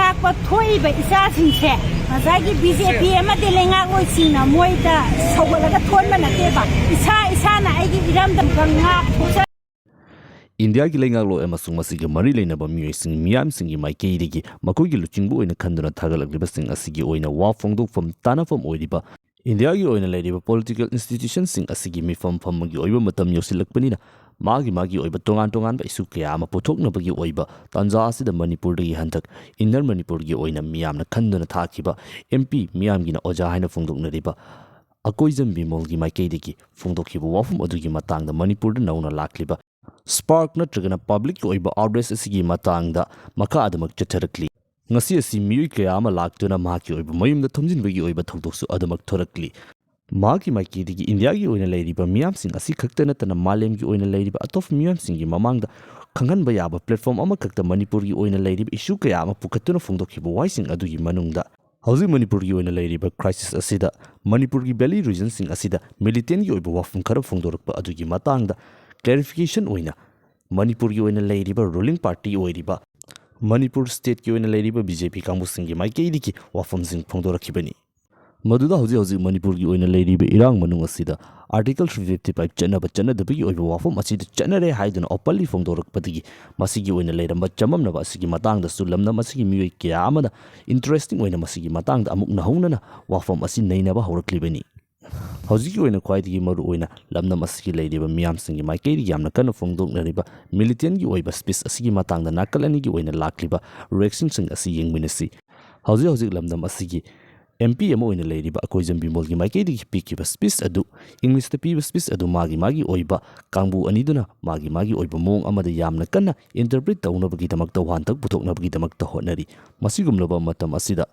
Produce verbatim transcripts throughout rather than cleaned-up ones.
ꯂꯥꯛꯄ ꯊꯣꯛꯏꯕ ꯏꯆꯥꯁꯤꯡꯁꯦ ꯉꯁꯥꯏꯒꯤ ꯕꯤ ꯖꯦ ꯄꯤ ꯑꯃꯗꯤ ꯂꯩꯉꯥꯛꯂꯣꯏꯁꯤꯡꯅ ꯃꯣꯏꯗ ꯁꯧꯒꯠꯂꯒ ꯊꯣꯟꯕ ꯅꯠꯇꯦꯕ꯫ ꯏꯁꯥ ꯏꯁꯥꯅ ꯑꯩꯒꯤ ꯏꯔꯝꯗꯝꯒ ꯉꯥꯛ ꯊꯣꯛꯆ- ꯏꯟꯗꯤꯌꯥꯒꯤ ꯂꯩꯉꯥꯛꯂꯣꯏ ꯑꯃꯁꯨꯡ ꯃꯁꯤꯒ ꯃꯔꯤ ꯂꯩꯅꯕ ꯃꯤꯑꯣꯏꯁꯤꯡ ꯃꯤꯌꯥꯝꯁꯤꯡꯒꯤ ꯃꯥꯏꯀꯩꯗꯒꯤ ꯃꯈꯣꯏꯒꯤ ꯂꯨꯆꯤꯡꯕ ꯑꯣꯏꯅ ꯈꯟꯗꯨꯅ ꯊꯥꯒꯠꯂꯛꯂꯤꯕꯁꯤꯡ ꯑꯁꯤꯒꯤ ꯑꯣꯏꯅ ꯋꯥ ꯐꯣꯡꯗꯣꯛꯐꯝ ꯇꯥꯟꯅꯐꯝ ꯑꯣꯏꯔꯤꯕ ꯏꯟꯗꯤꯌꯥꯒꯤ ꯑꯣꯏꯅ ꯂꯩꯔꯤꯕ ꯄꯣꯂꯤꯇꯤꯀꯦꯜ ꯏꯟꯁꯇꯤꯇ꯭ꯌꯨꯁꯟꯁꯤꯡ ꯑꯁꯤꯒꯤ ꯃꯤꯐꯝ ꯐꯝꯕꯒꯤ ꯑꯣꯏꯕ ꯃꯇꯝ ꯌꯧꯁꯤꯜꯂꯛꯄꯅꯤꯅ ꯃꯥꯒꯤ ꯃꯥꯒꯤ ꯑꯣꯏꯕ ꯇꯣꯉꯥꯟ ꯇꯣꯉꯥꯟꯕ ꯏꯁꯨ ꯀꯌꯥ ꯑꯃ ꯄꯨꯊꯣꯛꯅꯕꯒꯤ ꯑꯣꯏꯕ ꯇꯥꯟꯖꯥ ꯑꯁꯤꯗ ꯃꯅꯤꯄꯨꯔꯗꯒꯤ ꯍꯟꯗꯛ ꯏꯟꯅꯔ ꯃꯅꯤꯄꯨꯔꯒꯤ ꯑꯣꯏꯅ ꯃꯤꯌꯥꯝꯅ ꯈꯟꯗꯨꯅ ꯊꯥꯈꯤꯕ ꯑꯦꯝ ꯄꯤ ꯃꯤꯌꯥꯝꯒꯤꯅ ꯑꯣꯖꯥ ꯍꯥꯏꯅ ꯐꯣꯡꯗꯣꯛꯅꯔꯤꯕ ꯑꯀꯣꯏꯖꯝ ꯕꯤꯃꯣꯜꯒꯤ ꯃꯥꯏꯀꯩꯗꯒꯤ ꯐꯣꯡꯗꯣꯛꯈꯤꯕ ꯋꯥꯐꯝ ꯑꯗꯨꯒꯤ ꯃꯇꯥꯡꯗ ꯃꯅꯤꯄꯨꯔꯗ ꯅꯧꯅ ꯂꯥꯛꯂꯤꯕ ꯁ꯭ꯄꯥꯔꯛ ꯅꯠꯇ꯭ꯔꯒꯅ ꯄꯕ꯭ꯂꯤꯛꯀꯤ ꯑꯣꯏꯕ ꯑꯥꯎꯠꯔꯦꯖ ꯑꯁꯤꯒꯤ ꯃꯇꯥꯡꯗ ꯃꯈꯥ ꯑꯗꯨꯃꯛ ꯆꯠꯊꯔꯛꯂꯤ꯫ ꯉꯁꯤ ꯑꯁꯤ ꯃꯤꯑꯣꯏ ꯀꯌꯥ ꯑꯃ ꯂꯥꯛꯇꯨꯅ ꯃꯍꯥꯛꯀꯤ ꯑꯣꯏꯕ ꯃꯌꯨꯝꯗ ꯊꯣꯝꯖꯤꯟꯕꯒꯤ ꯑꯣꯏꯕ ꯊꯧꯗꯣꯛꯁꯨ ꯑꯗꯨꯃꯛ ꯊꯣꯔꯛꯂꯤ꯫ ꯃꯍꯥꯛꯀꯤ ꯃꯥꯏꯀꯩꯗꯒꯤ ꯏꯟꯗꯤꯌꯥꯒꯤ ꯑꯣꯏꯅ ꯂꯩꯔꯤꯕ ꯃꯤꯌꯥꯝꯁꯤꯡ ꯑꯁꯤ ꯈꯛꯇ ꯅꯠꯇꯅ ꯃꯥꯂꯦꯝꯒꯤ ꯑꯣꯏꯅ ꯂꯩꯔꯤꯕ ꯑꯇꯣꯞꯄ ꯃꯤꯌꯥꯝꯁꯤꯡꯒꯤ ꯃꯃꯥꯡꯗ ꯈꯪꯍꯟꯕ ꯌꯥꯕ ꯄ꯭ꯂꯦꯠꯐꯣꯝ ꯑꯃꯈꯛꯇ ꯃꯅꯤꯄꯨꯔꯒꯤ ꯑꯣꯏꯅ ꯂꯩꯔꯤꯕ ꯏꯁꯨ ꯀꯌꯥ ꯑꯃ ꯄꯨꯈꯠꯇꯨꯅ ꯐꯣꯡꯗꯣꯛꯈꯤꯕ ꯋꯥꯍꯩꯁꯤꯡ ꯑꯗꯨꯒꯤ ꯃꯅꯨꯡꯗ ꯍꯧꯖꯤꯛ ꯃꯅꯤꯄꯨꯔꯒꯤ ꯑꯣꯏꯅ ꯂꯩꯔꯤꯕ ꯀ꯭ꯔꯥꯏꯁꯤꯁ ꯑꯁꯤꯗ ꯃꯅꯤꯄꯨꯔꯒꯤ ꯚꯦꯂꯤ ꯔꯤꯖꯟꯁꯤꯡ ꯑꯁꯤꯗ ꯃꯤꯂꯤꯇꯦꯟꯒꯤ ꯑꯣꯏꯕ ꯋꯥꯐꯝ ꯈꯔ ꯐꯣꯡꯗꯣꯔꯛꯄ ꯑꯗꯨꯒꯤ ꯃꯇꯥꯡꯗ ꯀ꯭ꯂꯦꯔꯤꯐꯤꯀꯦꯁꯟ ꯑꯣꯏꯅ ꯃꯅꯤꯄꯨꯔꯒꯤ ꯑꯣꯏꯅ ꯂꯩꯔꯤꯕ ꯔꯨꯂꯤꯡ ꯄꯥꯔꯇꯤ ꯑꯣꯏꯔꯤꯕ ꯃꯅꯤꯄꯨꯔ ꯁ꯭ꯇꯦꯠꯀꯤ ꯑꯣꯏꯅ ꯂꯩꯔꯤꯕ ꯕꯤ ꯖꯦ ꯄꯤ ꯀꯥꯡꯕꯨꯁꯤꯡꯒꯤ ꯃꯥꯏꯀꯩꯗꯒꯤ ꯋꯥꯐꯝꯁꯤꯡ ꯐꯣꯡꯗꯣꯔꯛꯈꯤꯕꯅꯤ꯫ ꯃꯗꯨꯗ ꯍꯧꯖꯤꯛ ꯍꯧꯖꯤꯛ ꯃꯅꯤꯄꯨꯔꯒꯤ ꯑꯣꯏꯅ ꯂꯩꯔꯤꯕ ꯏꯔꯥꯡ ꯃꯅꯨꯡ ꯑꯁꯤꯗ ꯑꯥꯔꯇꯤꯀꯜ ꯊ꯭ꯔꯤ ꯐꯤꯐꯇꯤ ꯐꯥꯏꯚ ꯆꯠꯅꯕ ꯆꯠꯅꯗꯕꯒꯤ ꯑꯣꯏꯕ ꯋꯥꯐꯝ ꯑꯁꯤꯗ ꯆꯠꯅꯔꯦ ꯍꯥꯏꯗꯨꯅ ꯑꯣꯄꯟꯂꯤ ꯐꯣꯡꯗꯣꯔꯛꯄꯗꯒꯤ ꯃꯁꯤꯒꯤ ꯑꯣꯏꯅ ꯂꯩꯔꯝꯕ ꯆꯃꯝꯅꯕ ꯑꯁꯤꯒꯤ ꯃꯇꯥꯡꯗꯁꯨ ꯂꯝꯗꯝ ꯑꯁꯤꯒꯤ ꯃꯤꯑꯣꯏ ꯀꯌꯥ ꯑꯃꯅ ꯏꯟꯇꯔꯦꯁꯇꯤꯡ ꯑꯣꯏꯅ ꯃꯁꯤꯒꯤ ꯃꯇꯥꯡꯗ ꯑꯃꯨꯛ ꯅꯧꯍꯧꯅꯅ ꯋꯥꯐꯝ ꯑꯁꯤ ꯅꯩꯅꯕ ꯍꯧꯔꯛꯂꯤꯕꯅꯤ꯫ ꯍꯧꯖꯤꯛꯀꯤ ꯑꯣꯏꯅ ꯈ꯭ꯋꯥꯏꯗꯒꯤ ꯃꯔꯨ ꯑꯣꯏꯅ ꯂꯝꯗꯝ ꯑꯁꯤꯒꯤ ꯂꯩꯔꯤꯕ ꯃꯤꯌꯥꯝꯁꯤꯡꯒꯤ ꯃꯥꯏꯀꯩꯗꯒꯤ ꯌꯥꯝꯅ ꯀꯟꯅ ꯐꯣꯡꯗꯣꯛꯅꯔꯤꯕ ꯃꯤꯂꯤꯇꯦꯟꯒꯤ ꯑꯣꯏꯕ ꯁ꯭ꯄꯤꯆ ꯑꯁꯤꯒꯤ ꯃꯇꯥꯡꯗ ꯅꯥꯀꯜ ꯑꯅꯤꯒꯤ ꯑꯣꯏꯅ ꯂꯥꯛꯂꯤꯕ ꯔꯤꯌꯦꯛꯁꯟꯁꯤꯡ ꯑꯁꯤ ꯌꯦꯡꯃꯤꯟꯅꯁꯤ꯫ ꯍꯧꯖꯤꯛ ꯍꯧꯖꯤꯛ ꯂꯝꯗꯝ ꯑꯁꯤꯒꯤ ꯑꯦꯝ ꯄꯤ ꯑꯃ ꯑꯣꯏꯅ ꯂꯩꯔꯤꯕ ꯑꯀꯣꯏꯖꯝ ꯕꯤꯃꯣꯜꯒꯤ ꯃꯥꯏꯀꯩꯗꯒꯤ ꯄꯤꯈꯤꯕ ꯁ꯭ꯄꯤꯆ ꯑꯗꯨ, ꯏꯪꯂꯤꯁꯇ ꯄꯤꯕ ꯁ꯭ꯄꯤꯆ ꯑꯗꯨ ꯃꯥꯒꯤ ꯃꯥꯒꯤ ꯑꯣꯏꯕ ꯀꯥꯡꯕꯨ ꯑꯅꯤꯗꯨꯅ ꯃꯥꯒꯤ ꯃꯥꯒꯤ ꯑꯣꯏꯕ ꯃꯑꯣꯡ ꯑꯃꯗ ꯌꯥꯝꯅ ꯀꯟꯅ ꯏꯟꯇꯔꯄ꯭ꯔꯤꯠ ꯇꯧꯅꯕꯒꯤꯗꯃꯛꯇ, ꯋꯥꯍꯟꯊꯣꯛ ꯄꯨꯊꯣꯛꯅꯕꯒꯤꯗꯃꯛꯇ ꯍꯣꯠꯅꯔꯤ꯫ ꯃꯁꯤꯒꯨꯝꯂꯕ ꯃꯇꯝ ꯑꯁꯤꯗ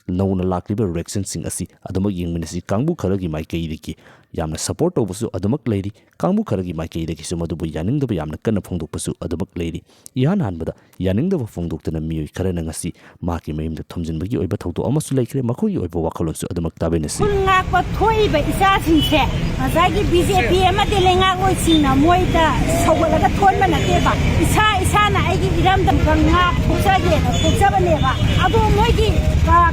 ꯅꯧꯅ ꯂꯥꯛꯂꯤꯕ ꯔꯤꯌꯦꯛꯁꯟꯁꯤꯡ ꯑꯁꯤ ꯑꯗꯨꯃꯛ ꯌꯦꯡꯃꯤꯟꯅꯁꯤ꯫ ꯀꯥꯡꯕꯨ ꯈꯔꯒꯤ ꯃꯥꯏꯀꯩꯗꯒꯤ ꯌꯥꯝꯅ ꯁꯄꯣꯔꯠ ꯇꯧꯕꯁꯨ ꯑꯗꯨꯃꯛ ꯂꯩꯔꯤ, ꯀꯥꯡꯕꯨ ꯈꯔꯒꯤ ꯃꯥꯏꯀꯩꯗꯒꯤꯁꯨ ꯃꯗꯨꯕꯨ ꯌꯥꯅꯤꯡꯗꯕ ꯌꯥꯝꯅ ꯀꯟꯅ ꯐꯣꯡꯗꯣꯛꯄꯁꯨ ꯑꯗꯨꯃꯛ ꯂꯩꯔꯤ꯫ ꯏꯍꯥꯟ ꯍꯥꯟꯕꯗ ꯌꯥꯅꯤꯡꯗꯕ ꯐꯣꯡꯗꯣꯛꯇꯨꯅ ꯃꯤꯑꯣꯏ ꯈꯔꯅ ꯉꯁꯤ ꯃꯍꯥꯛꯀꯤ ꯃꯌꯨꯝꯗ ꯊꯣꯝꯖꯤꯟꯕꯒꯤ ꯑꯣꯏꯕ ꯊꯧꯗꯣꯛ ꯑꯃꯁꯨ ꯂꯩꯈ꯭ꯔꯦ꯫ ꯃꯈꯣꯏꯒꯤ ꯑꯣꯏꯕ ꯋꯥꯈꯜꯂꯣꯟꯁꯨ ꯑꯗꯨꯃꯛ ꯇꯥꯃꯤꯟꯅꯁꯤ꯫ ꯈꯨꯜ ꯉꯥꯛꯄ ꯊꯣꯛꯏꯕ ꯏꯆꯥꯁꯤꯡꯁꯦ ꯉꯁꯥꯏꯒꯤ ꯕꯤ ꯖꯦ ꯄꯤ ꯑꯃꯗꯤ ꯂꯩꯉꯥꯛꯂꯣꯏꯁꯤꯡꯅ ꯃꯣꯏꯗ ꯁꯧꯒꯠꯂꯒ ꯊꯣꯟꯕ ꯅꯠꯇꯦꯕ꯫ ꯏꯁꯥ ꯏꯁꯥꯅ ꯑꯩꯒꯤ ꯏꯔꯝꯗꯝꯒ ꯉꯥꯛ ꯊꯣꯛꯆꯒꯦꯅ ꯊꯣꯛꯆꯕꯅꯦꯕ꯫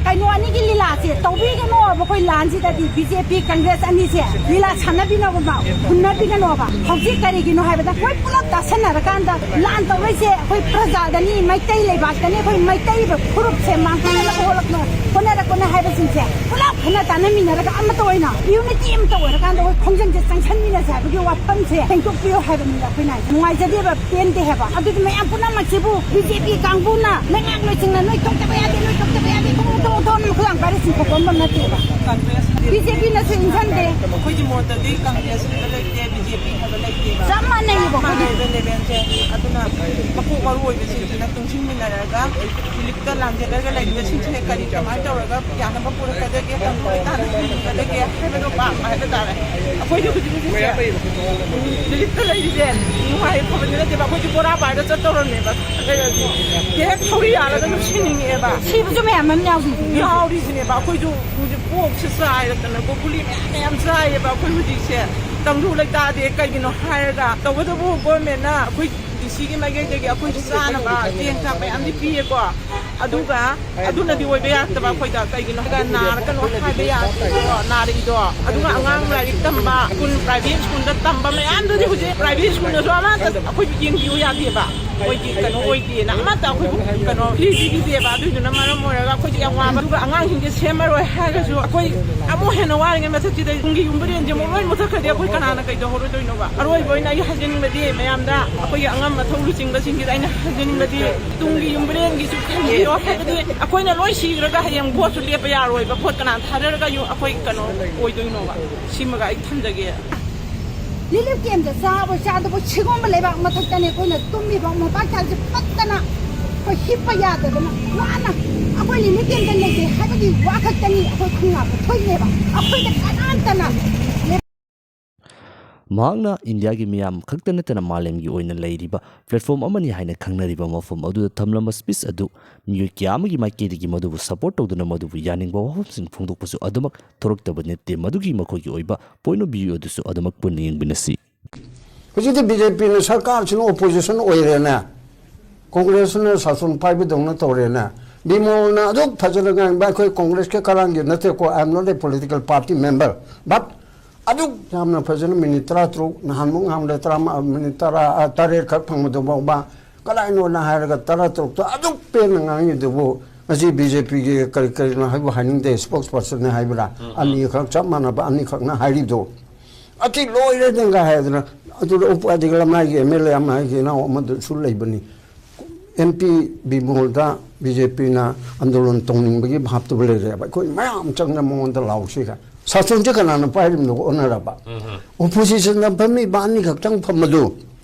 ꯀꯩꯅꯣ ꯑꯅꯤꯒꯤ ꯂꯤꯂꯥꯁꯦ ꯇꯧꯕꯤꯒꯅꯣꯕ꯫ ꯑꯩꯈꯣꯏ ꯂꯥꯟꯁꯤꯗꯗꯤ ꯕꯤ ꯖꯦ ꯄꯤ ꯀꯪꯒ꯭ꯔꯦꯁ ꯑꯅꯤꯁꯦ ꯂꯤꯂꯥ ꯁꯥꯟꯅꯕꯤꯅꯕ ꯍꯨꯟꯅꯕꯤꯒꯅꯣꯕ꯫ ꯍꯧꯖꯤꯛ ꯀꯔꯤꯒꯤꯅꯣ ꯍꯥꯏꯕꯗ ꯑꯩꯈꯣꯏ ꯄꯨꯂꯞ ꯇꯥꯁꯟꯅꯔꯀꯥꯟꯗ ꯂꯥꯟ ꯇꯧꯔꯛꯏꯁꯦ ꯑꯩꯈꯣꯏ ꯄ꯭ꯔꯖꯥꯗꯅꯤ, ꯃꯩꯇꯩ ꯂꯩꯕꯥꯛꯇꯅꯤ, ꯑꯩꯈꯣꯏ ꯃꯩꯇꯩ ꯐꯨꯔꯨꯞꯁꯦ ꯃꯥꯡꯍꯟꯅꯕ ꯍꯣꯠꯂꯛꯅ ꯍꯣꯠꯅꯔꯛꯄꯅꯦ ꯍꯥꯏꯕꯁꯤꯡꯁꯦ ꯄꯨꯂꯞ ꯈꯟꯅ ꯇꯥꯟꯅꯃꯤꯟꯅꯔꯒ ꯑꯃꯠꯇ ꯑꯣꯏꯅ ꯌꯨꯅꯤꯇꯤ ꯑꯃꯠꯇ ꯑꯣꯏꯔꯀꯥꯟꯗ ꯑꯩꯈꯣꯏ ꯈꯣꯡꯖꯪꯁꯦ ꯆꯪꯁꯟꯃꯤꯟꯅꯁꯦ ꯍꯥꯏꯕꯒꯤ ꯋꯥꯐꯝꯁꯦ ꯐꯦꯡꯗꯣꯛꯄꯤꯌꯨ ꯍꯥꯏꯕꯅꯤꯗ ꯑꯩꯈꯣꯏꯅ ꯍꯥꯏꯁꯦ꯫ ꯅꯨꯡꯉꯥꯏꯖꯗꯦꯕ, ꯄꯦꯟꯗꯦ ꯍꯥꯏꯕ꯫ ꯑꯗꯨꯗꯤ ꯃꯌꯥꯝ ꯄꯨꯝꯅꯃꯛꯁꯤꯕꯨ ꯕꯤ ꯖꯦ ꯄꯤ ꯀꯥꯡꯕꯨꯅ ꯂꯩꯉꯥꯛ ꯂꯣꯏꯁꯤꯡꯅ ꯅꯣꯏ ꯊꯣꯛꯇꯕ ꯌꯥꯗꯦ, ꯅꯣꯏ ꯊꯣꯛꯇꯕ ꯌꯥꯗꯦ, ꯊꯣꯛꯎ, ꯊꯣꯛꯎ, ꯊꯣꯛꯎ, ꯅꯈꯨꯠ ꯌꯥꯝ ꯄꯥꯏꯔꯦ, ꯆꯤꯡꯊꯣꯛꯄ ꯑꯃ ꯅꯠꯇꯦꯕ꯫ ꯀꯪꯒ꯭ꯔꯦꯁ ꯕꯤ ꯖꯦ ꯄꯤꯅꯁꯨ ꯏꯟꯁꯤꯟꯗꯦ꯫ ꯑꯩꯈꯣꯏꯒꯤ ꯃꯣꯠꯇꯗꯤ ꯀꯪꯒ꯭ꯔꯦꯁ ꯍꯥꯏꯕ ꯂꯩꯇꯦ, ꯕꯤ ꯖꯦ ꯄꯤ ꯍꯥꯏꯕ ꯂꯩꯇꯦꯕ꯫ ꯆꯞ ꯃꯥꯟꯅꯩꯌꯦꯕ ꯑꯩꯈꯣꯏꯒꯤ꯫ ꯃꯥꯟꯅꯩꯕ ꯂꯦꯚꯦꯜꯁꯦ꯫ ꯑꯗꯨꯅ ꯃꯀꯣꯛ ꯃꯔꯨ ꯑꯣꯏꯕꯁꯤꯡꯁꯤꯅ ꯇꯨꯡꯁꯤꯟꯃꯤꯟꯅꯔꯒ ꯔꯤꯂꯤꯐꯇ ꯂꯥꯟꯖꯦꯜꯂꯒ ꯂꯩꯔꯤꯕꯁꯤꯡꯁꯦ ꯀꯔꯤ ꯀꯃꯥꯏꯅ ꯇꯧꯔꯒ ꯌꯥꯅꯕ ꯄꯨꯔꯛꯀꯗꯒꯦ, ꯇꯪꯗꯨ ꯂꯩꯇꯥꯅ ꯍꯤꯡꯒꯗꯒꯦ ꯍꯥꯏꯕꯗꯣ ꯄꯥꯝꯕ ꯍꯥꯏꯕ ꯇꯥꯔꯦ꯫ ꯑꯩꯈꯣꯏꯗꯤ ꯍꯧꯖꯤꯛ ꯍꯧꯖꯤꯛꯁꯦ ꯔꯤꯂꯤꯐꯇ ꯂꯩꯔꯤꯁꯦ ꯅꯨꯡꯉꯥꯏ ꯐꯕꯗꯤ ꯅꯠꯇꯦꯕ, ꯑꯩꯈꯣꯏꯗꯤ ꯕꯣꯔꯥ ꯄꯥꯏꯔꯒ ꯆꯠꯇꯧꯔꯝꯅꯦꯕ꯫ ꯍꯦꯛ ꯊꯧꯔꯤ ꯌꯥꯜꯂꯒ ꯑꯗꯨꯝ ꯁꯤꯅꯤꯡꯉꯛꯑꯦꯕ꯫ ꯁꯤꯕꯁꯨ ꯃꯌꯥꯝ ꯑꯃ ꯌꯥꯎꯔꯤ꯫ ꯌꯥꯎꯔꯤꯁꯤꯅꯦꯕ꯫ ꯑꯩꯈꯣꯏꯁꯨ ꯍꯧꯖꯤꯛ ꯀꯣꯛꯁꯦ ꯆꯥꯏꯔꯗꯅꯀꯣ ꯒꯨꯂꯤ ꯃꯌꯥꯝ ꯃꯌꯥꯝ ꯆꯥꯏꯌꯦꯕ꯫ ꯑꯩꯈꯣꯏ ꯍꯧꯖꯤꯛꯁꯦ ꯇꯪꯗꯨ ꯂꯩꯇꯥꯗꯦ꯫ ꯀꯩꯒꯤꯅꯣ ꯍꯥꯏꯔꯒ ꯇꯧꯕꯇꯕꯨ ꯒꯣꯔꯃꯦꯟꯅ ꯑꯩꯈꯣꯏ ꯗꯤ ꯁꯤꯒꯤ ꯃꯥꯏꯀꯩꯗꯒꯤ ꯑꯩꯈꯣꯏ ꯆꯥꯅꯕ ꯆꯦꯡ ꯆꯥꯛ ꯃꯌꯥꯝꯗꯤ ꯄꯤꯌꯦꯀꯣ꯫ ꯑꯗꯨꯒ ꯑꯗꯨꯅꯗꯤ ꯑꯣꯏꯕ ꯌꯥꯗꯕ ꯑꯩꯈꯣꯏꯗ꯫ ꯀꯩꯒꯤꯅꯣ ꯍꯥꯏꯔꯒ ꯅꯥꯔꯛꯀꯅꯣ ꯍꯥꯏꯕ ꯌꯥꯗꯦꯀꯣ, ꯅꯥꯔꯛꯏꯗꯣ꯫ ꯑꯗꯨꯒ ꯑꯉꯥꯡ ꯂꯥꯏꯔꯤꯛ ꯇꯝꯕ, ꯁ꯭ꯀꯨꯜ, ꯄ꯭ꯔꯥꯏꯚꯦꯠ ꯁ꯭ꯀꯨꯜꯗ ꯇꯝꯕ ꯃꯌꯥꯝꯗꯨꯗꯤ ꯍꯧꯖꯤꯛ ꯄ꯭ꯔꯥꯏꯚꯦꯠ ꯁ꯭ꯀꯨꯜꯗꯁꯨ ꯑꯃꯠꯇ ꯑꯩꯈꯣꯏ ꯌꯦꯡꯕꯤꯌꯨ ꯌꯥꯗꯦꯕ꯫ ꯑꯩꯈꯣꯏꯒꯤ ꯀꯩꯅꯣ ꯑꯣꯏꯗꯦꯅ ꯑꯃꯠꯇ ꯑꯩꯈꯣꯏꯕꯨ ꯀꯩꯅꯣ ꯐ꯭ꯔꯤ ꯄꯤꯕꯤꯗꯦꯕ꯫ ꯑꯗꯨꯏꯗꯨꯅ ꯃꯔꯝ ꯑꯣꯏꯔꯒ ꯑꯩꯈꯣꯏꯁꯦ ꯌꯥꯝ ꯋꯥꯕ꯫ ꯑꯗꯨꯒ ꯑꯉꯥꯡꯁꯤꯡꯁꯦ ꯁꯦꯝꯃꯔꯣꯏ ꯍꯥꯏꯔꯒꯁꯨ ꯑꯩꯈꯣꯏ ꯑꯃꯨꯛ ꯍꯦꯟꯅ ꯋꯥꯔꯤꯉꯩ ꯃꯊꯛꯁꯤꯗ ꯀꯨꯝꯒꯤ ꯌꯨꯝꯕꯨꯔꯦꯟꯁꯦ ꯑꯃꯨꯛ ꯂꯣꯏ ꯃꯨꯊꯠꯈ꯭ꯔꯗꯤ ꯑꯩꯈꯣꯏ ꯀꯅꯥꯅ ꯀꯩꯗꯧꯍꯧꯔꯗꯣꯏꯅꯣꯕ? ꯑꯔꯣꯏꯕ ꯑꯣꯏꯅ ꯑꯩ ꯍꯥꯏꯖꯅꯤꯡꯕꯗꯤ ꯃꯌꯥꯝꯗ ꯑꯩꯈꯣꯏꯒꯤ ꯑꯉꯝ ꯑꯊꯧ ꯂꯨꯆꯤꯡꯕꯁꯤꯡꯁꯤꯗ ꯑꯩꯅ ꯍꯥꯏꯖꯅꯤꯡꯕꯗꯤ ꯇꯨꯡꯒꯤ ꯌꯨꯝꯕꯨꯔꯦꯟꯒꯤꯁꯨ ꯈꯟꯕꯤꯌꯣ꯫ ꯍꯥꯏꯕꯗꯤ ꯑꯩꯈꯣꯏꯅ ꯂꯣꯏ ꯁꯤꯈ꯭ꯔꯒ ꯍꯌꯦꯡ ꯚꯣꯠꯁꯨ ꯂꯦꯞꯄ ꯌꯥꯔꯣꯏꯕ꯫ ꯚꯣꯠ ꯀꯅꯥ ꯊꯥꯗꯔꯒ ꯌꯨ-, ꯑꯩꯈꯣꯏ ꯀꯩꯅꯣ ꯑꯣꯏꯗꯣꯏꯅꯣꯕ? ꯁꯤꯃꯒ ꯑꯩ ꯊꯝꯖꯒꯦ꯫ ꯔꯤꯂꯤꯐ ꯀꯦꯝꯞꯇ ꯆꯥꯕ ꯆꯥꯗꯕ ꯁꯤꯒꯨꯝꯕ ꯂꯩꯕꯥꯛ ꯃꯊꯛꯇꯅꯦ ꯑꯩꯈꯣꯏꯅ ꯇꯨꯝꯃꯤꯕ, ꯃꯣꯝꯄꯥꯛ ꯐꯤꯗꯛꯁꯦ ꯄꯠꯇꯅ ꯑꯩꯈꯣꯏ ꯍꯤꯞꯄ ꯌꯥꯗꯗꯅ ꯋꯥꯅ ꯑꯩꯈꯣꯏ ꯔꯤꯂꯤꯐ ꯀꯦꯝꯞꯇ ꯂꯩꯇꯦ ꯍꯥꯏꯕꯒꯤ ꯋꯥ ꯈꯛꯇꯅꯤ ꯑꯩꯈꯣꯏ ꯈꯣꯡꯅꯥꯛꯇ ꯊꯣꯛꯏꯅꯦꯕ꯫ ꯑꯩꯈꯣꯏꯗ ꯀꯅꯥꯝꯇꯅ ꯃꯍꯥꯛꯅ ꯏꯟꯗꯤꯌꯥꯒꯤ ꯃꯤꯌꯥꯝ ꯈꯛꯇ ꯅꯠꯇꯅ ꯃꯥꯂꯦꯝꯒꯤ ꯑꯣꯏꯅ ꯂꯩꯔꯤꯕ ꯄ꯭ꯂꯦꯠꯐꯣꯝ ꯑꯃꯅꯤ ꯍꯥꯏꯅ ꯈꯪꯅꯔꯤꯕ ꯃꯐꯝ ꯑꯗꯨꯗ ꯊꯝꯂꯝꯕ ꯁ꯭ꯄꯤꯆ ꯑꯗꯨ ꯃꯤꯑꯣꯏ ꯀꯌꯥ ꯑꯃꯒꯤ ꯃꯥꯏꯀꯩꯗꯒꯤ ꯃꯗꯨꯕꯨ ꯁꯄꯣꯔꯠ ꯇꯧꯗꯨꯅ ꯃꯗꯨꯕꯨ ꯌꯥꯅꯤꯡꯕ ꯋꯥꯐꯝꯁꯤꯡ ꯐꯣꯡꯗꯣꯛꯄꯁꯨ ꯑꯗꯨꯃꯛ ꯊꯣꯔꯛꯇꯕ ꯅꯠꯇꯦ꯫ ꯃꯗꯨꯒꯤ ꯃꯈꯣꯏꯒꯤ ꯑꯣꯏꯕ ꯄꯣꯏꯟꯠ ꯑꯣꯐ ꯚ꯭ꯌꯨ ꯑꯗꯨꯁꯨ ꯑꯗꯨꯃꯛ ꯄꯨꯟꯅ ꯌꯦꯡꯃꯤꯟꯅꯁꯤ꯫ ꯍꯧꯖꯤꯛꯇꯤ ꯕꯤ ꯖꯦ ꯄꯤꯅ ꯁꯔꯀꯥꯔꯁꯤꯅ ꯑꯣꯄꯣꯖꯤꯁꯟ ꯑꯣꯏꯔꯦꯅꯦ, ꯀꯣꯡꯒ꯭ꯔꯦꯁꯅ ꯁꯥꯁꯟ ꯄꯥꯏꯕꯗꯧꯅ ꯇꯧꯔꯦꯅꯦ꯫ ꯕꯤꯃꯣꯜꯅ ꯑꯗꯨꯛ ꯐꯖꯅ ꯉꯥꯡꯕ, ꯑꯩꯈꯣꯏ ꯀꯣꯡꯒ꯭ꯔꯦꯁꯀꯤ ꯀꯔꯥꯡꯒꯤ ꯅꯠꯇꯦꯀꯣ, I am not a political party member, but ꯑꯗꯨꯛ ꯌꯥꯝꯅ ꯐꯖꯅ ꯃꯤꯅꯤꯠ ꯇꯔꯥ ꯇꯔꯨꯛ, ꯅꯍꯥꯟꯃꯨꯛ ꯉꯥꯡꯕꯗ ꯇꯔꯥ, ꯃꯤꯅꯤꯠ ꯇꯔꯥ, ꯇꯔꯦꯠ ꯈꯛ ꯐꯪꯕꯗꯨ ꯐꯥꯎꯕ ꯀꯗꯥꯏꯅꯣꯅ ꯍꯥꯏꯔꯒ ꯇꯔꯥ ꯇꯔꯨꯛꯇ ꯑꯗꯨꯛ ꯄꯦꯟꯅ ꯉꯥꯡꯉꯤꯗꯨꯕꯨ, ꯉꯁꯤ ꯕꯤ ꯖꯦ ꯄꯤꯒꯤ ꯀꯔꯤ ꯀꯔꯤꯅꯣ ꯍꯥꯏꯕꯨ ꯍꯥꯏꯅꯤꯡꯗꯦ, spokesperson ꯅꯦ ꯍꯥꯏꯕ꯭ꯔꯥ, ꯑꯅꯤꯈꯛ ꯆꯞ ꯃꯥꯟꯅꯕ ꯑꯅꯤꯈꯛꯅ ꯍꯥꯏꯔꯤꯗꯣ, ꯑꯇꯩ ꯂꯣꯏꯔꯦ ꯅꯪꯒ ꯍꯥꯏꯗꯅ꯫ ꯑꯗꯨꯗ ꯎꯄꯥꯗꯤ ꯂꯃꯥꯏꯒꯤ ꯑꯦꯝ ꯑꯦꯜ ꯑꯦ ꯑꯃ ꯑꯩꯒꯤ ꯏꯅꯥꯎ ꯑꯃꯗꯨꯁꯨ ꯂꯩꯕꯅꯤ, ꯑꯦꯝ ꯄꯤ ꯕꯤꯃꯣꯜꯗ ꯕꯤ ꯖꯦ ꯄꯤꯅ ꯑꯟꯗꯣꯂꯟ ꯇꯧꯅꯤꯡꯕꯒꯤ ꯚꯥꯞꯇꯨ ꯂꯩꯔꯦꯕ꯫ ꯑꯩꯈꯣꯏ ꯃꯌꯥꯝ ꯆꯪꯅ ꯃꯉꯣꯟꯗ ꯂꯥꯎꯁꯤꯒ꯫ ꯁꯥꯁꯣꯟꯁꯦ ꯀꯅꯥꯅ ꯄꯥꯏꯔꯤꯕꯅꯣ ꯑꯣꯟꯅꯔꯕ? Opposition ꯗ ꯐꯝꯃꯤꯕ ꯑꯅꯤꯈꯛꯇꯪ ꯐꯝꯕꯗꯨ,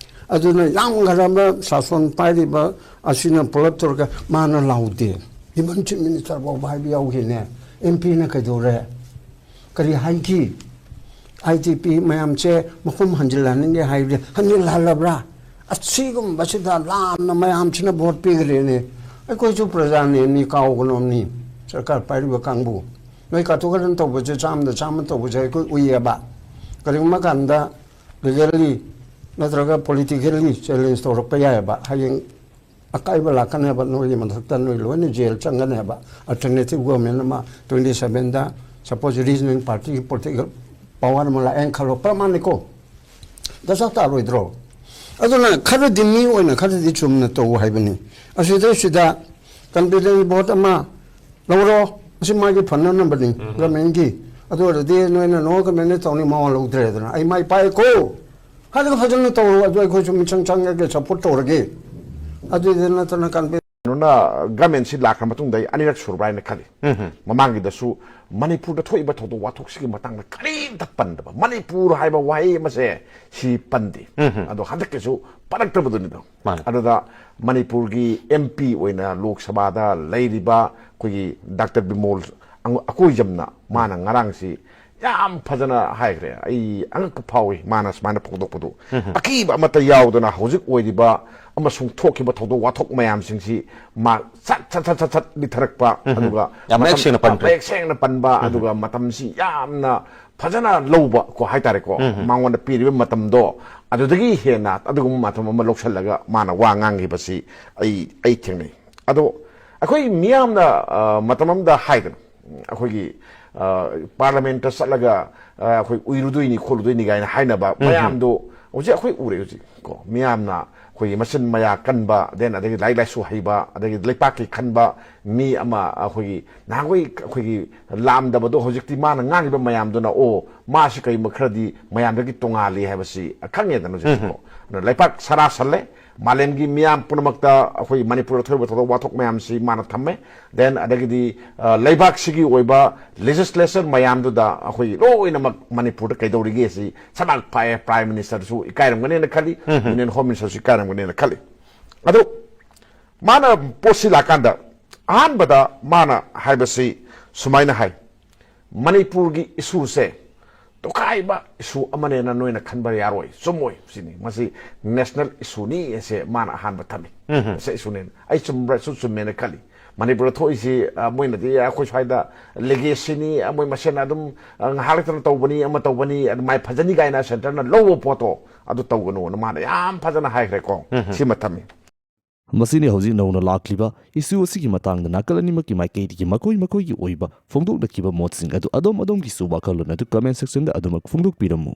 ꯑꯗꯨꯅ ꯌꯥꯝꯈ꯭ꯔꯕ ꯁꯥꯁꯣꯟ ꯄꯥꯏꯔꯤꯕ ꯑꯁꯤꯅ ꯄꯨꯂꯞ ꯇꯧꯔꯒ ꯃꯥꯅ ꯂꯥꯎꯗꯦ꯫ Even Chief Minister ꯐꯥꯎꯕ ꯍꯥꯏꯕ ꯌꯥꯎꯈꯤꯅꯦ꯫ ꯑꯦꯝ ꯄꯤꯅ ꯀꯩꯗꯧꯔꯦ? ꯀꯔꯤ ꯍꯥꯏꯈꯤ? ꯑꯥꯏ ꯇꯤ ꯄꯤ ꯃꯌꯥꯝꯁꯦ ꯃꯐꯝ ꯍꯟꯖꯤꯜꯍꯟꯅꯤꯡꯉꯦ ꯍꯥꯏꯕꯗꯤ ꯍꯟꯖꯤꯜꯍꯜꯂꯕ꯭ꯔꯥ? ꯑꯁꯤꯒꯨꯝꯕꯁꯤꯗ ꯂꯥꯟꯅ ꯃꯌꯥꯝꯁꯤꯅ ꯚꯣꯠ ꯄꯤꯈ꯭ꯔꯦꯅꯦ꯫ ꯑꯩꯈꯣꯏꯁꯨ ꯄ꯭ꯔꯖꯥꯅꯦ, ꯃꯤ ꯀꯥꯎꯒꯅꯣꯝꯅꯤ꯫ ꯁꯔꯀꯥꯔ ꯄꯥꯏꯔꯤꯕ ꯀꯥꯡꯕꯨ, ꯅꯣꯏ ꯀꯥꯊꯣꯛ ꯀꯥꯔꯟ ꯇꯧꯕꯁꯦ, ꯆꯥꯝꯗ ꯆꯥꯝꯃ ꯇꯧꯕꯁꯦ ꯑꯩꯈꯣꯏ ꯎꯏꯌꯦꯕ꯫ ꯀꯔꯤꯒꯨꯝꯕ ꯀꯥꯟꯗ legally ꯅꯠꯇ꯭ꯔꯒ politically challenge ꯇꯧꯔꯛꯄ ꯌꯥꯏꯑꯕ꯫ ꯍꯌꯦꯡ ꯑꯀꯥꯏꯕ ꯂꯥꯛꯀꯅꯦꯕ, ꯅꯣꯏꯒꯤ ꯃꯊꯛꯇ ꯅꯣꯏ ꯂꯣꯏꯅ ꯖꯦꯜ ꯆꯪꯒꯅꯦꯕ꯫ Alternative government ꯑꯃ twenty seven ꯗ, suppose, regional party ꯒꯤ political power ꯑꯃ ꯂꯥꯛꯑꯦꯅ ꯈꯜꯂꯣ, ꯄ꯭ꯔꯃꯥꯟꯅꯤꯀꯣ, ꯗꯁꯥ ꯇꯥꯔꯣꯏꯗ꯭ꯔꯣ? ꯑꯗꯨꯅ ꯈꯔꯗꯤ ꯃꯤ ꯑꯣꯏꯅ ꯈꯔꯗꯤ ꯆꯨꯝꯅ ꯇꯧ ꯍꯥꯏꯕꯅꯤ꯫ ꯑꯁꯤꯗꯩꯁꯤꯗ confidence vote ꯑꯃ ꯂꯧꯔꯣ, ꯑꯁꯤ ꯃꯥꯒꯤ ꯐꯅꯅꯕꯅꯤ, government ꯀꯤ꯫ ꯑꯗꯨ ꯑꯣꯏꯔꯗꯤ ꯅꯣꯏꯅ no comment ꯇꯧꯅꯤ, ꯃꯋꯥ ꯂꯧꯗ꯭ꯔꯦꯗꯅ, ꯑꯩ ꯃꯥꯏ ꯄꯥꯛꯑꯦꯀꯣ ꯍꯥꯏꯔꯒ ꯐꯖꯅ ꯇꯧꯔꯣ꯫ ꯑꯗꯨ ꯑꯩꯈꯣꯏꯁꯨ ꯃꯤꯆꯪ ꯆꯪꯉꯒ support ꯇꯧꯔꯒꯦ꯫ ꯑꯗꯨꯗꯤ ꯅꯠꯇꯅ ꯀꯟꯚꯦ- ꯀꯩꯅꯣꯅ, government ꯁꯤ ꯂꯥꯛꯈ꯭ꯔ ꯃꯇꯨꯡꯗ ꯑꯩ ꯑꯅꯤꯔꯛ ꯁꯨꯔꯕ꯭ꯔꯥ ꯍꯥꯏꯅ ꯈꯜꯂꯤ꯫ ꯃꯃꯥꯡꯒꯤꯗꯁꯨ ꯃꯅꯤꯄꯨꯔꯗ ꯊꯣꯛꯏꯕ ꯊꯧꯗꯣꯛ ꯋꯥꯊꯣꯛꯁꯤꯒꯤ ꯃꯇꯥꯡꯗ ꯀꯔꯤꯝꯇ ꯄꯟꯗꯕ, ꯃꯅꯤꯄꯨꯔ ꯍꯥꯏꯕ ꯋꯥꯍꯩ ꯑꯃꯁꯦ ꯁꯤ ꯄꯟꯗꯦ꯫ ꯑꯗꯣ ꯍꯟꯗꯛꯀꯤꯁꯨ ꯄꯜꯂꯛꯇꯕꯗꯨꯅꯤꯗꯣ꯫ ꯃꯥꯅꯦ꯫ ꯑꯗꯨꯗ ꯃꯅꯤꯄꯨꯔꯒꯤ ꯑꯦꯝ ꯄꯤ ꯑꯣꯏꯅ ꯂꯣꯛ ꯁꯚꯥꯗ ꯂꯩꯔꯤꯕ ꯑꯩꯈꯣꯏꯒꯤ ꯗꯥꯛꯇꯔ ꯕꯤꯃꯣꯜ ꯑꯀꯣꯏꯖꯝꯅ ꯃꯥꯅ ꯉꯔꯥꯡꯁꯤ ꯌꯥꯝ ꯐꯖꯅ ꯍꯥꯏꯈ꯭ꯔꯦ꯫ ꯑꯩ ꯑꯉꯛꯄ ꯐꯥꯎꯏ ꯃꯥꯅ ꯁꯨꯃꯥꯏꯅ ꯐꯣꯡꯗꯣꯛꯄꯗꯨ꯫ ꯑꯀꯤꯕ ꯑꯃꯠꯇ ꯌꯥꯎꯗꯅ ꯍꯧꯖꯤꯛ ꯑꯣꯏꯔꯤꯕ ꯑꯃꯁꯨꯡ ꯊꯣꯛꯈꯤꯕ ꯊꯧꯗꯣꯛ ꯋꯥꯊꯣꯛ ꯃꯌꯥꯝꯁꯤꯡꯁꯤ ꯃꯥ ꯁꯠ ꯁꯠ ꯁꯠ ꯁꯠ ꯁꯠ ꯂꯤꯊꯔꯛꯄ, ꯑꯗꯨꯒ ꯌꯥꯝ ꯃꯌꯦꯛ ꯃꯇꯝ ꯁꯦꯡꯅ ꯄꯟꯈ꯭ꯔꯦ꯫ ꯃꯌꯦꯛ ꯁꯦꯡꯅ ꯄꯟꯕ, ꯑꯗꯨꯒ ꯃꯇꯝꯁꯤ ꯌꯥꯝꯅ ꯐꯖꯅ ꯂꯧꯕ ꯀꯣ ꯍꯥꯏꯇꯥꯔꯦꯀꯣ꯫ ꯃꯉꯣꯟꯗ ꯄꯤꯔꯤꯕ ꯃꯇꯝꯗꯣ ꯑꯗꯨꯗꯒꯤ ꯍꯦꯟꯅ ꯑꯗꯨꯒꯨꯝꯕ ꯃꯇꯝ ꯑꯃ ꯂꯧꯁꯜꯂꯒ ꯃꯥꯅ ꯋꯥ ꯉꯥꯡꯈꯤꯕꯁꯤ ꯑꯩ, ꯑꯩ ꯊꯦꯡꯅꯩ꯫ ꯑꯗꯣ ꯑꯩꯈꯣꯏ ꯃꯤꯌꯥꯝꯅ, ꯑ, ꯃꯇꯝ ꯑꯃꯗ ꯍꯥꯏꯗꯅ, ꯑꯩꯈꯣꯏꯒꯤ, ꯑ, ꯄꯥꯔꯂꯤꯌꯥꯃꯦꯟꯠꯇ ꯆꯠꯂꯒ, ꯑ, ꯑꯩꯈꯣꯏ ꯎꯏꯔꯨꯗꯣꯏꯅꯤ ꯈꯣꯠꯂꯨꯗꯣꯏꯅꯤ ꯀꯥꯏꯅ ꯍꯥꯏꯅꯕ ꯃꯌꯥꯝꯗꯣ ꯍꯧꯖꯤꯛ ꯑꯩꯈꯣꯏ ꯎꯔꯦ ꯍꯧꯖꯤꯛ ꯀꯣ, ꯃꯤꯌꯥꯝꯅ ꯑꯩꯈꯣꯏꯒꯤ ꯃꯆꯤꯟ ꯃꯌꯥ ꯀꯟꯕ, then ꯑꯗꯒꯤ ꯂꯥꯏꯔꯤꯛ ꯂꯥꯏꯁꯨ ꯍꯩꯕ, ꯑꯗꯒꯤ ꯂꯩꯄꯥꯛꯀꯤ ꯈꯟꯕ ꯃꯤ ꯑꯃ, ꯑꯩꯈꯣꯏꯒꯤ ꯅꯍꯥꯟꯈꯣꯏ ꯑꯩꯈꯣꯏꯒꯤ ꯂꯥꯝꯗꯕꯗꯣ ꯍꯧꯖꯤꯛꯇꯤ ꯃꯥꯅ ꯉꯥꯡꯉꯤꯕ ꯃꯌꯥꯝꯗꯨꯅ, ꯑꯣ, ꯃꯥꯁꯤ ꯀꯔꯤꯒꯨꯝꯕ ꯈꯔꯗꯤ ꯃꯌꯥꯝꯗꯒꯤ ꯇꯣꯉꯥꯜꯂꯤ ꯍꯥꯏꯕꯁꯤ ꯈꯪꯉꯦꯗꯅ ꯍꯧꯖꯤꯛꯇꯤꯀꯣ꯫ ꯑꯗꯨꯅ ꯂꯩꯄꯥꯛ ꯁꯔꯥ ꯁꯜꯂꯦ, ꯃꯥꯂꯦꯝꯒꯤ ꯃꯤꯌꯥꯝ ꯄꯨꯝꯅꯃꯛꯇ ꯑꯩꯈꯣꯏ ꯃꯅꯤꯄꯨꯔꯗ ꯊꯣꯛꯏꯕ ꯊꯧꯗꯣꯛ ꯋꯥꯊꯣꯛ ꯃꯌꯥꯝꯁꯤ ꯃꯥꯅ ꯊꯝꯃꯦ꯫ Then ꯑꯗꯒꯤꯗꯤ, ꯑ, ꯂꯩꯕꯥꯛꯁꯤꯒꯤ ꯑꯣꯏꯕ ꯂꯦꯖꯤꯁꯂꯦꯆꯔ ꯃꯌꯥꯝꯗꯨꯗ ꯑꯩꯈꯣꯏ ꯂꯣꯏꯅꯃꯛ ꯃꯅꯤꯄꯨꯔꯗ ꯀꯩꯗꯧꯔꯤꯒꯦ ꯁꯤ ꯁꯅꯥꯛ ꯐꯥꯛꯑꯦ꯫ ꯄ꯭ꯔꯥꯏꯝ ꯃꯤꯅꯤꯁꯇꯔꯁꯨ ꯏꯀꯥꯏꯔꯝꯒꯅꯦꯅ ꯈꯜꯂꯤ, ꯌꯨꯅꯤꯌꯟ ꯍꯣꯝ ꯃꯤꯅꯤꯁꯇꯔꯁꯨ ꯏꯀꯥꯏꯔꯝꯒꯅꯦꯅ ꯈꯜꯂꯤ꯫ ꯑꯗꯣ ꯃꯥꯅ ꯄꯣꯠꯁꯤ ꯂꯥꯛꯀꯥꯟꯗ ꯑꯍꯥꯟꯕꯗ ꯃꯥꯅ ꯍꯥꯏꯕꯁꯤ ꯁꯨꯃꯥꯏꯅ ꯍꯥꯏ, "ꯃꯅꯤꯄꯨꯔꯒꯤ ꯏꯁꯨꯁꯦ ꯇꯣꯈꯥꯏꯕ ꯏꯁꯨ ꯑꯃꯅꯦꯅ ꯅꯣꯏꯅ ꯈꯟꯕ ꯌꯥꯔꯣꯏ, ꯆꯨꯝꯃꯣꯏ ꯁꯤꯅꯤ꯫ ꯃꯁꯤ ꯅꯦꯁꯅꯦꯜ ꯏꯁꯨꯅꯤ" ꯑꯁꯦ ꯃꯥꯅ ꯑꯍꯥꯟꯕ ꯊꯝꯃꯤ꯫ ꯎꯝ꯫ ꯑꯁꯦ ꯏꯁꯨꯅꯦꯅ꯫ ꯑꯩ ꯆꯨꯝꯕ꯭ꯔꯥꯁꯨ ꯆꯨꯝꯃꯦꯅ ꯈꯜꯂꯤ꯫ ꯃꯅꯤꯄꯨꯔꯗ ꯊꯣꯛꯏꯁꯤ, ꯑ, ꯃꯣꯏꯅꯗꯤ ꯑꯩꯈꯣꯏ ꯁ꯭ꯋꯥꯏꯗ ꯂꯦꯒꯦꯁꯤꯅꯤ, ꯑ, ꯃꯣꯏ ꯃꯁꯦꯟ ꯑꯗꯨꯝ, ꯑ, ꯉꯥꯏꯍꯥꯛ ꯂꯩꯇꯅ ꯇꯧꯕꯅꯤ, ꯑꯃ ꯇꯧꯕꯅꯤ, ꯑꯗꯨꯃꯥꯏꯅ ꯐꯖꯅꯤ ꯀꯥꯏꯅ ꯁꯦꯟꯇꯔꯅ ꯂꯧꯕ ꯄꯣꯠꯇꯣ ꯑꯗꯨ ꯇꯧꯒꯅꯨꯅ ꯃꯥꯅ ꯌꯥꯝ ꯐꯖꯅ ꯍꯥꯏꯈ꯭ꯔꯦꯀꯣ꯫ ꯎꯝ꯫ ꯁꯤꯃ ꯊꯝꯃꯤ꯫ ꯃꯁꯤꯅꯤ ꯍꯧꯖꯤꯛ ꯅꯧꯅ ꯂꯥꯛꯂꯤꯕ ꯏꯁꯨ ꯑꯁꯤꯒꯤ ꯃꯇꯥꯡꯗ ꯅꯥꯀꯜ ꯑꯅꯤꯃꯛꯀꯤ ꯃꯥꯏꯀꯩꯗꯒꯤ ꯃꯈꯣꯏ ꯃꯈꯣꯏꯒꯤ ꯑꯣꯏꯕ ꯐꯣꯡꯗꯣꯛꯅꯈꯤꯕ ꯃꯣꯠꯁꯤꯡ ꯑꯗꯨ꯫ ꯑꯗꯣꯝ ꯑꯗꯣꯝꯒꯤꯁꯨ ꯋꯥꯈꯜꯂꯣꯟ ꯑꯗꯨ ꯀꯃꯦꯟ ꯁꯦꯛꯁꯟꯗ ꯑꯗꯨꯃꯛ ꯐꯣꯡꯗꯣꯛꯄꯤꯔꯝꯃꯨ꯫